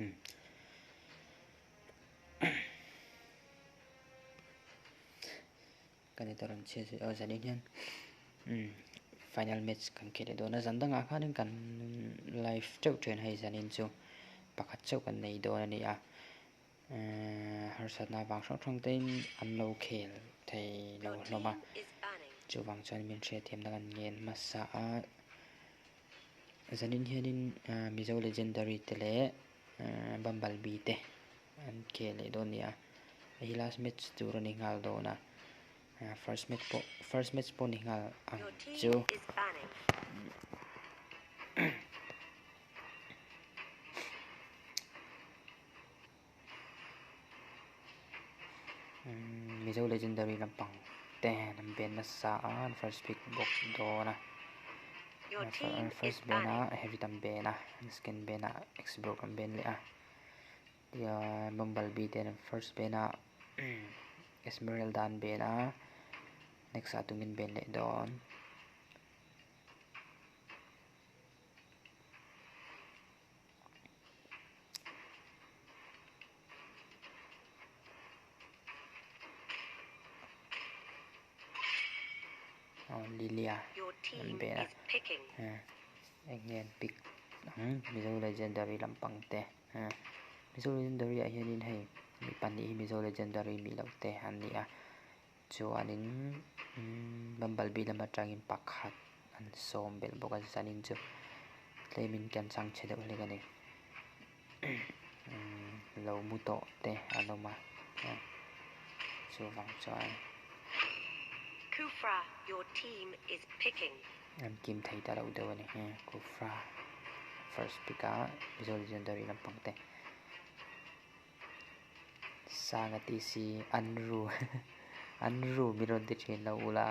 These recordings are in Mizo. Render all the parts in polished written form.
Um. Kan ita rawn chhiat zui aw zanin hian um final match kan khel leh dawn a zan dangah khanin kan live teuh thin hei zanin chu pakhat chauh kan nei dawn a ni a ehh harsatna vang hrang hrang te in an lo khel thei lo hlawm a chuvang chuan min hriatthiamna kan ngen hmasa a zanin hianin Mizo legendary te leh Bumblebee te an khel leh dawn a ni a hei hi last match tur a ni nghal dawn a first match pawh first match pawh a ni nghal ang chu. Mizo legendary lampang te an ben nasa a an first pick bawk dawn a first ben a heavy an ben a an second ben a xbox an ben leh a tichuan bumblebee te an first ben a esmeralda an ben a next ah tungin ben leh dawn. Lilia an ben a eng nge an pick ang Mizo legendary lampang te Mizo legendary ah hianin hei mi pahnih hi Mizo legendary mi loh te an ni a chuanin Bumblebee lam atangin pakhat an sawm belh bawk a zanin chu tlemin kan chang chhe deuh hlek a ni lo mu tawh te an awm a chuvang chuan an kim thei ta lo deuh a ni Kufra first pick a Mizo legendary lampang te. Sanga tih si an ru an ru min rawn ti thin lo ula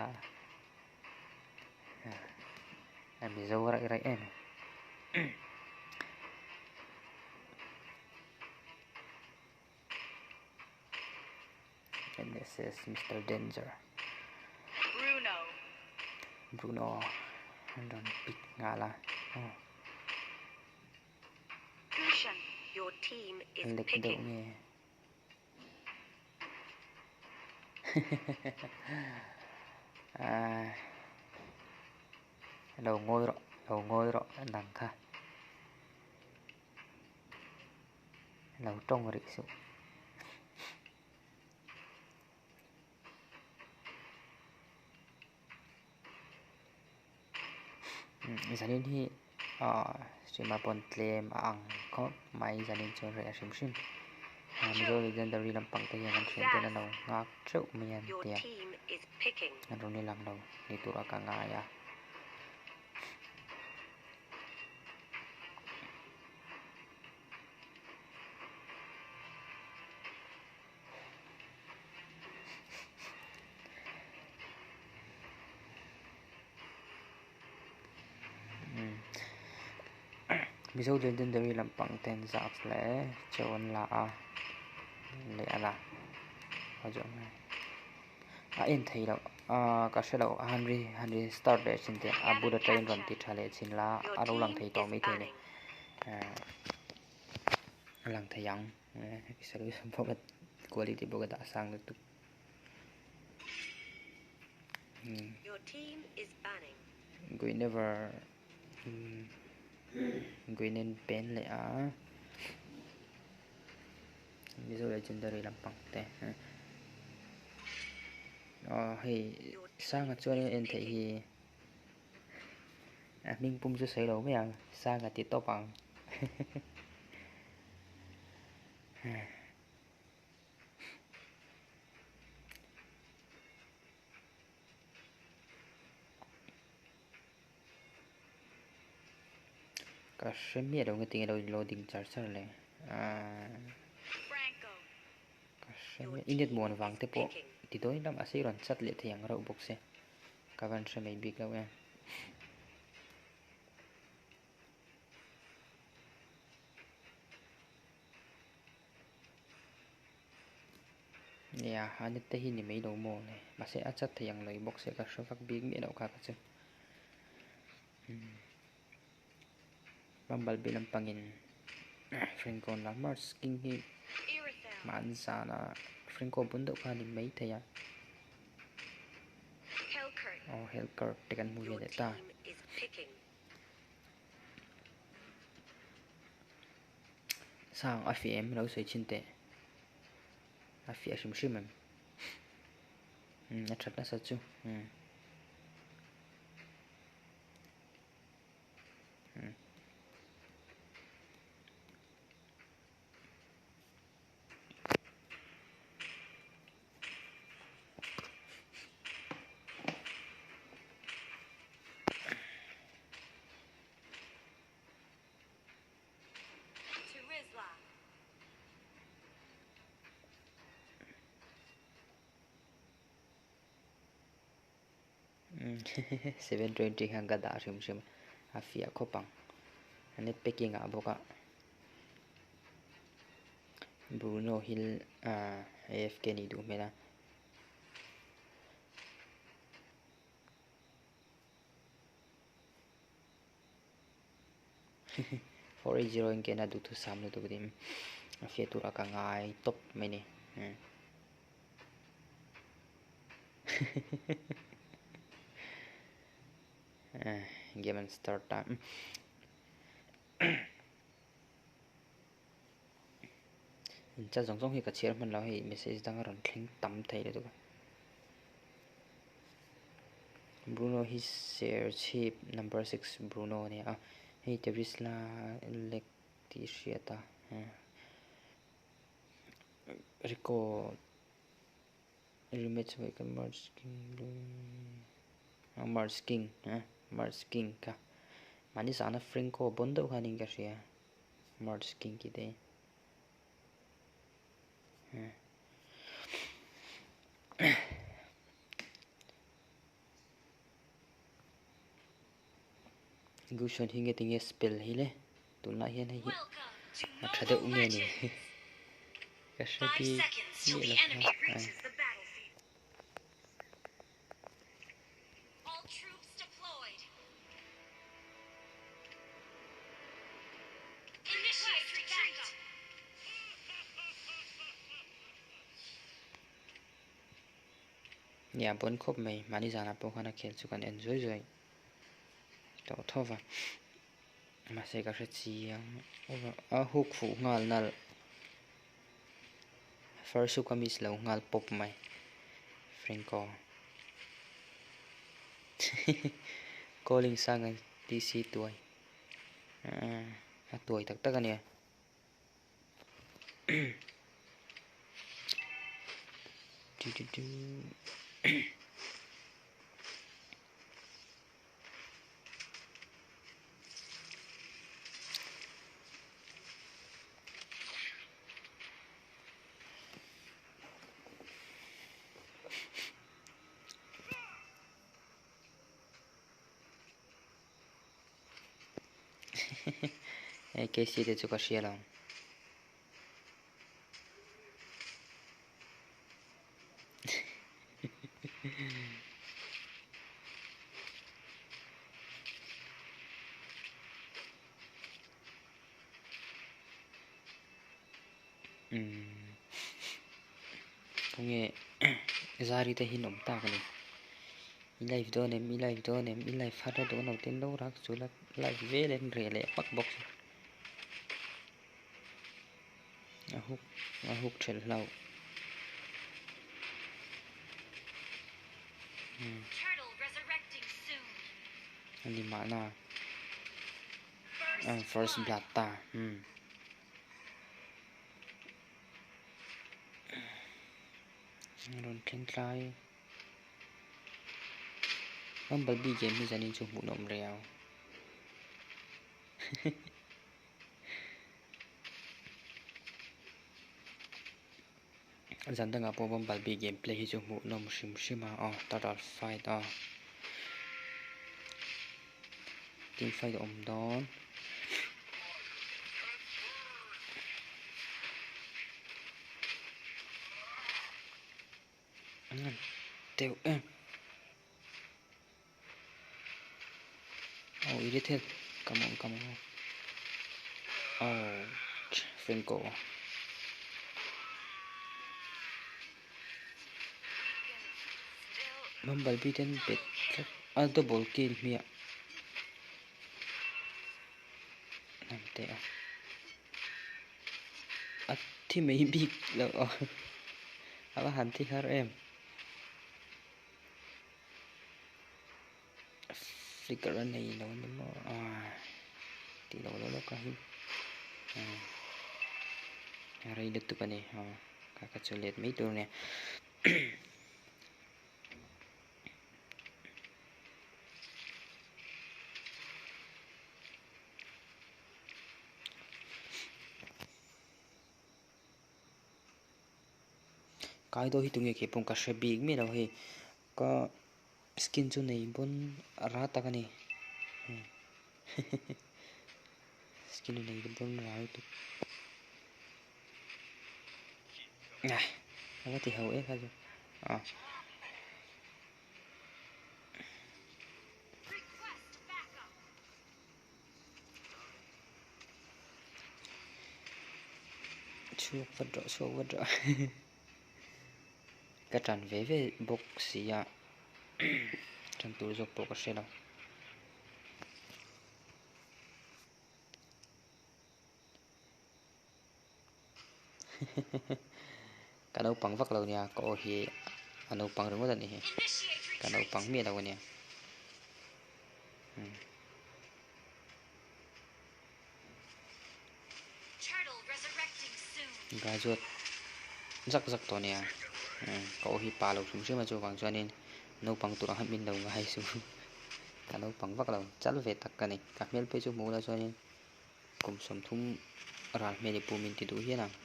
a mizo raih raih em and this is Mister Danger Bruno Bruno an rawn pick nghal a aw. Your team is Lek deuh picking. nge ah lo ngawi rawh lo ngawi rawh nang kha lo tawng rih suh. Zanin hi ahh streamer pawn tlem a ang khawp mai zanin chuan reh a hrim hrim Mizo legendary lampang te hian an thian ten an lo nghak teuh mai an tia an rawn i lang lo ni tura ka ngai a. Mizo legendary lampang ten zaf leh cheu an la a leh a la a en thei loh ahh ka hre loh han ri han ri start leh chin teh a bul atangin rawn ti tha leh chin la a lo lang thei tawh maithei a ni ehh a lang thei ang. Quality bawk a dah sang lutuk. Your team is banning. Guinevere Guinen pen leh a Mizo legendary lampang te aw hei sanga chuan en theih hi A hming pum chu sawi lo mai ang, Sanga ti tawp ang. Ka hre miah lo nge tinge lo loading char char le. Ka hre miah, i net muan vang te pawh ti dawn ila mahse i rawn chat leh thei ang reuh bawk se. Ka van hre mai bik lo e. Nia, a net te hi ni mai lo maw le. Mahse a chat thei ang lo bawk se ka hre vak bik miah loh kha ka chu. Bumblebee lampangin. Franco la Mars King hi man zana Franco bun deuh kha ni mai thei a. Oh, Helcurt te kan hmu ve leh ta. Sang a fiah em lo sawi chhin teh. A fiah hrim hrim em. A that nasa chu. 720 khan ka dah hrim hrim a fiah khawp ang a net packing ah bawk a Bruno Hill AFK nih duh hmel a. 480 in kena duhthu sam lutuk dim a fiah tur a ka ngai tawp mai ni. Game an start ta. In chat zawng zawng hi ka chhiar hman lo hei message dang a rawn thleng tam thei lutuk a. Bruno hi Serchhip number 6 Bruno a ni a. Hei Terisla lek tih hriat a. Rico rematch vawi kan March King March King March King kha mahni zana Franco bon deuh khanin ka hria March King tih te Gusion hi nge tinge spell hi le tunlai hian hei hi a tha deuh nge ni ka hre bik miah lo kha. Nia bon khawp mai mahni zanah pawh khan a khel chu kan en zuai zuai tawh tho va mahse ka hre chiang a hook fuh nghal nalh first hook a miss lo nghal pawp mai Franco calling sang a TC tuai a tuai tak tak a nia. Hei KC te chu ka hria lo. Tunge zari te hi an awm tak a ni. I live dawn em i live dawn em i live har a dawn lo ten lo rak chu la live vel em reh leh hmak bawk si. A hook a hook thelh hlauh. A ni mahna first blood ta. Rawn thleng tlai. Bumblebee game hi zanin chu hmuh nawm rei ang. Zan dangah pawh Bumblebee game play hi chu hmuh nawm hrim hrim a. Aw turtle fight a. Team fight a awm dawn. Teuh em. Oh, irritated. Come on, come on. Oh, Franco. Bumblebee ten bet tlat a double kill hmiah hnam teh a a thi mai bik lo a va han thi har em flicker a nei lo a ni maw ah tih loh loh lawk a hi a rei lutuk a ni kha kha chu let mai tur a nia. Kaido hi tunge kei pawh ka hre bik miah lo hei ka skin chu nei pawn ra tak a ni skin a nei pawn ra lutuk a va ti ho em kha chu ah. Chhuak vat rawh chhuak vat rawh ka tan ve ve bawk si a tan tur zawk pawh ka hre lo. Ka naupang vak lo nia ka aw hi a naupang ringawt a nih hi ka naupang miah lo a nia. Graduate zak zak tawh nia ka aw hi pa lo hrim hrim a chuvang chuanin naupang tur ang han min lo ngai suh ka naupang vak lo chal ve tak ka ni ka hmel phei chu hmuh la chuanin kum sawmthum ral hmel i pu min ti duh hial ang.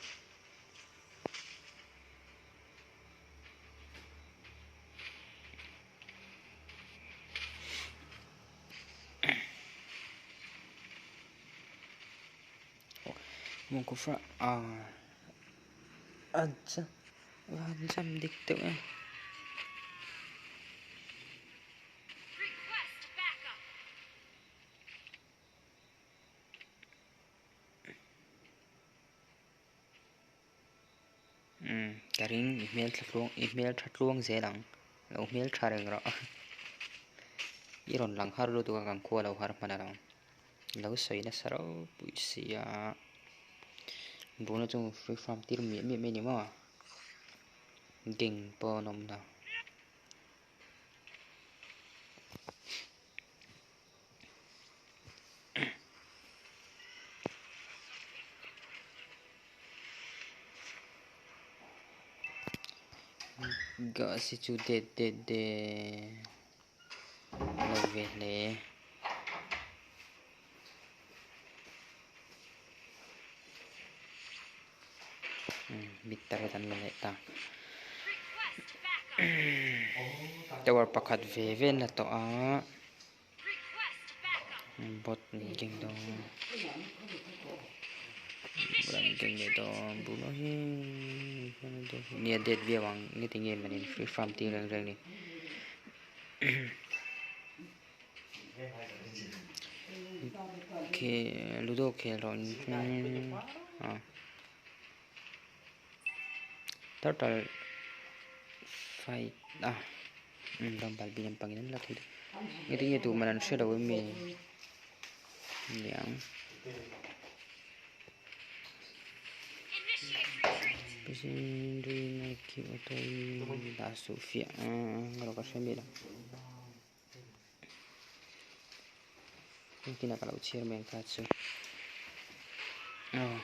Mawngkaw fah ah acha van jam dik deuh em. Umm ka ring i hmel tha tluang i hmel tha tluang zel ang lo hmel tha reng rawh i rawn lang har lutuk a kan khua lo har hman alawm lo sawi nasa ropui sia buna chu free farm tir miah miah mai a ni maw gang pawh an awm lo. Gas hi chu det det det lo ve hle. Mit tar an la leh ta. Tower pakhat ve ve an la tawh a. Bot an keng dawn bot an keng leh dawn Bruno hi nia det viau ang nge tinge manin free farm tir reng reng ni khi ludo khel rawh ah turtle fight a bumblebee lampangin an la thei engtin nge duh man an hre lo em niang dah suh fiah a ka hre miah lo engtin ah ka lo chhiar mai ang kha chu aw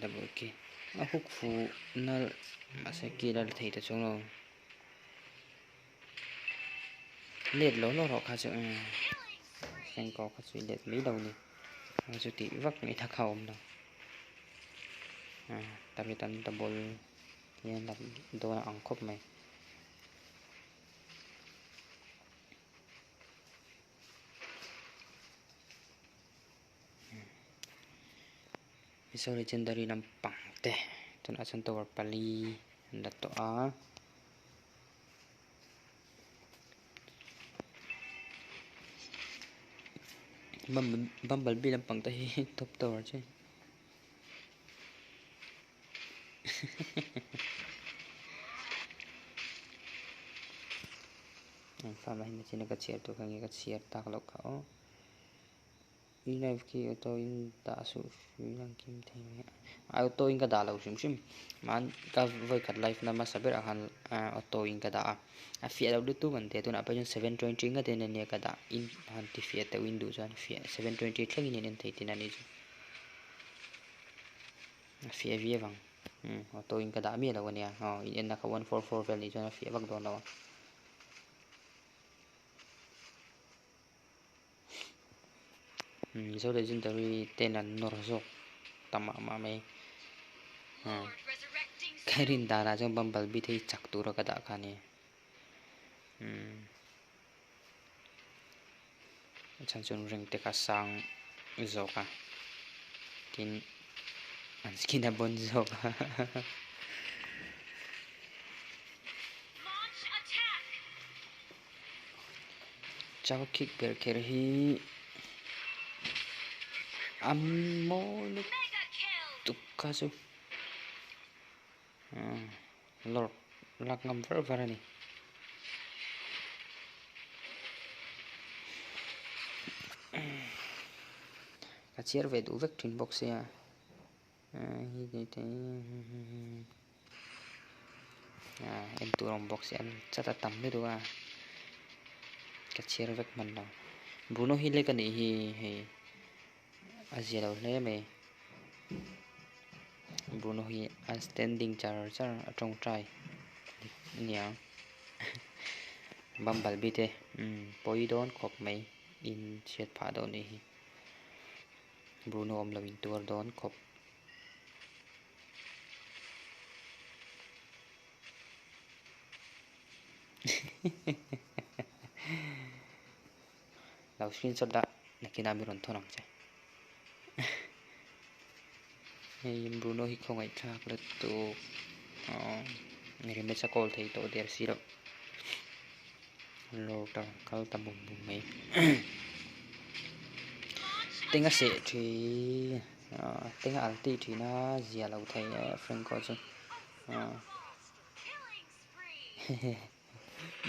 double kill a hook fuh nalh mahse kill a la thei ta chuang lo let lo lo rawh kha chu flank kha chu i let mai lo ni chu tih vak ngaihna kha a awm lo. Target an double hian a dawn a ang khawp mai. Mizo legendary lampang te tunah chuan tower pali an la tawh a. Bumblebee lampang te hi top tower chu an farm lah hi nachin a ka chhiar tur kha nge ka chhiar tak loh kha aw. I live khi auto in dah suh hrui lang kim thei mai a auto in ka dah lo hrim hrim mahni ka vawi khat live na hmasa berah khan auto in ka dah a a fiah loh lutuk an tia tunah pawh hian 720 ngat in ania ka dah in han ti fiah teuh in duh chuan fiah 720 thlengin in en thei tihna a nih chu a fiah viau ang auto in ka dah miah lo ania aw in enna kha 144 vel nih chuan a fiah vak dawn lo a. Mizo legendary ten an nawr zawk ta mah mah mai ka rin danah chuan bumblebee te hi chak tura ka dah kha a ni a chhan chuan ring te kha sang zawk a tin an skin a bawn zawk a. Chau khik ber kher hi a mawi lutuk kha chu lawr lak ngam var var a ni. Ka chhiar ve duh vek thin bawk sia. En tur awm bawk si an chat a tam lutuk a ka chhiar vek hman lo Bruno hi lek a nih hi hei a zia lo hle mai Bruno hi a standing char char a tawngtai ania Bumblebee te pawi dawn khawp mai in chhiat phah dawn nih hi. Bruno awm lo in tuar dawn khawp. Lo screenshot dah nakinah mi rawn thawn ang che. Hei Bruno hi khawngaih thlak lutuk. Aww rematch a call thei tawh der si loh. Lord a kal ta bum bum mai. Tenga seh thi tenga alti thina zia lo thei e Franco chu.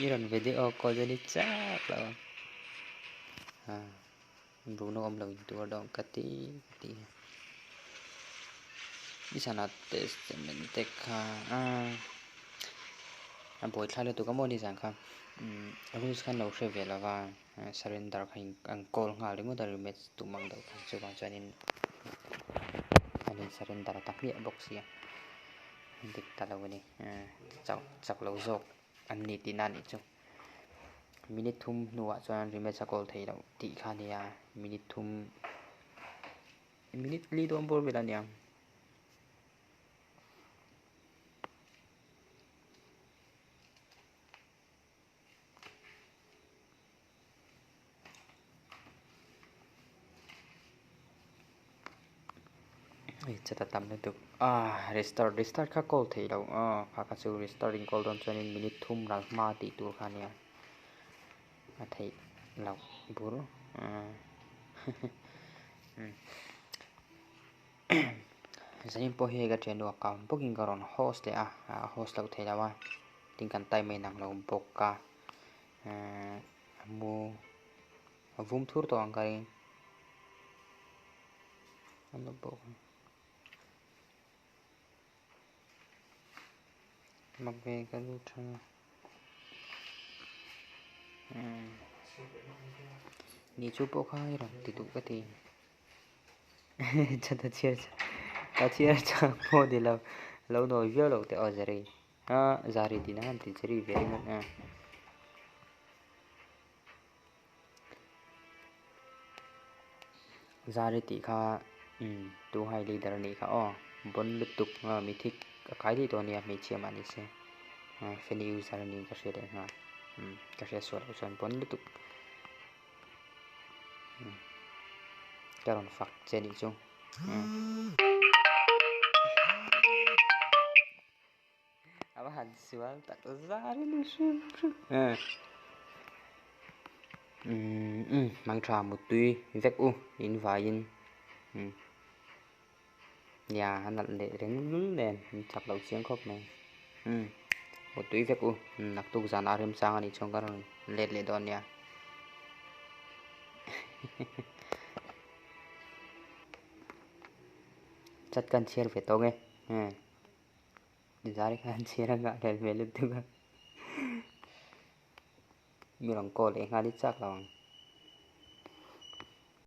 I rawn video call chu ni chak lo. Bruno awm lo in tur dawn ka ti ka ti. I sana testament te kha a buai thlai lutuk a maw nizan kha rules khan lo hre ve lova surrender kha an call nghal ringawt a rematch tum ang deuh khan chuvang chuanin an in surrender ta hmiah bawk sia dik ta lo a ni chak chak lo zawk an ni tihna a nih chu. Minute thum hnuah chuan rematch a call theih loh tih kha a nia minute thum minute li dawn bawr vel a nia. Hei chata tam lutuk ah restart restart kha call theih loh aw kha kha chu restart in call dawn chuanin minute thum ral hma tih tur kha ania a theih loh bur zanin pawh hi hei ka thiannu account bawkin ka rawn host leh a a host loh theih loh a tin kan time a inang lo bawk a a mu a vum thur tawh ang ka ring. An lo bawk a mak ve ka lu tha ni chu pawh kha i rawn ti duh ka ti chhan a chhiar a chhiar chak pawh ni lo lo nawi viau lo teh aw zari a zari tih na han ti zari ve ringawt a. Zari tih kha umm tu hai leader a nih kha aw bon lutuk a mithik a kai daih tawh a nia hmeichhia mah ni se fanny user a niin ka hria leh nghal umm ka hria sual loh chuan bon lutuk umm ka rawn fak che nih chu umm. A va han sual tak zar in hrim hrim. Umm mangtha muttui vek u in vaiin umm nia a nalh leh reng lul nen in chak lo chiang khawp mai umm muttui vek u naktuk zanah remchang a nih chuan ka rawn let leh dawn nia. Chat kan chhiar ve tawng e zai khan chhiar a nghah hlel hmel lutuk a. Mi rawn call leh nghal hi chak lo ang.